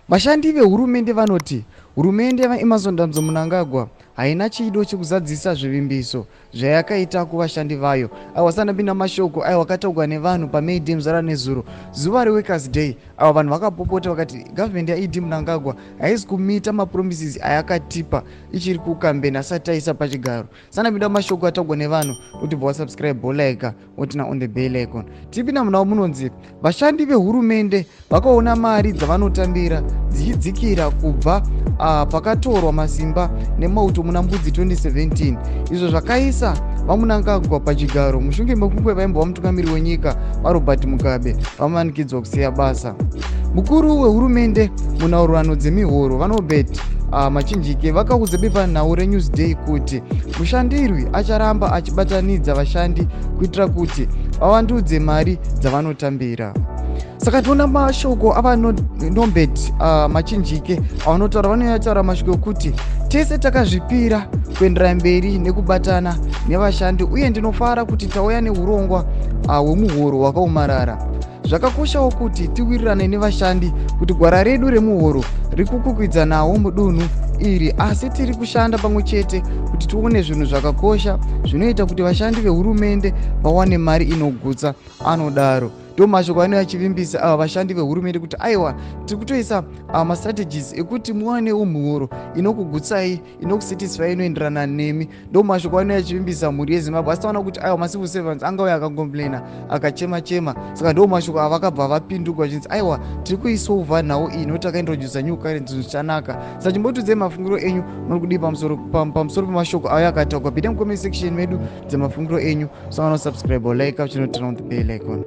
Vashandi vehurumende vanoti hurumende yaVaEmmerson Dambudzo Mnangagwa haina chido chekuzadzisa zvivimbiso zvayakaita kuvashandi vayo. Aiwa, sandapinda mashoko aiwa akataurwa nevanhu paMay Day muzara nezuro, zuva reWorkers Day. Ava vanhu vakapopota vakati gavhumendi yaED Mnangagwa haisi kumita mapromises ayakatipa ichiri kukambeni asati taisa pachigaro. Sandapinda mashoko ataurwa nevanhu kuti bva wasubscribe, wolike, woturn on the bell icon. Tipinda munhau munonzi vashandi vehurumende vakaona mari dzavanotambira dzichidzikira kubva pakatorwa masimba nemauto muna Mbudzi 2017, izvo zvakaisa VaMnangagwa pachigaro mushure mekunge vaimbova mutungamiri wenyika VaRobert Mugabe vamanikidzwa kusiya basa. Mukuru wehurumende munhaurirano dzemihoro, VaNobert Machinjike, vakaudza bepanhau reNewsDay kuti mushandirwi acharamba achibatanidza vashandi kuitira kuti vavandudze mari dzavanotambira. Saka tiona mashoko aVaNobert Machinjike avanotaura. Vanoyataura mashoko ekuti tese takazvipira kuendera mberi nekubatana nevashandi uye ndinofara kuti tauya neurongwa hwemuhoro hwakaomarara. Zvakakoshawo kuti tiwirirane nevashandi kuti gwara redu remuhoro rikukwikwidzanawo mudunhu iri, asi tiri kushanda pamwe chete kuti tione zvinhu zvakakosha zvinoita kuti vashandi vehurumende vawane mari inogutsa, anodaro. Ndo mashoko anenge achivimbisa ava vashandi vehurumende kuti aiwa, tiri kutoisa mastrategies ekuti muwanewo mihoro inokugutsai, inokusatisfy, inoenderana nemi. Ndo mashoko anenge achivimbisa mhuri yeZimbabwe. Asi taona kuti aiwa, macivil servants angauya akacomplaina, akachema chema. Saka ndo mashoko avakabva vapinduka vachinzi aiwa, tiri kuisolva nhau iyi nokuti takaintrodusa new currency, zvichanaka. Saka chimbotiudzai mafungiro enyu, muri kudii pamusoro pemashoko ayo akataurwa? Pinda mucomment section medu dzemafungiro enyu. Sangana, subscribe, like, uchinoturn on the bell icon.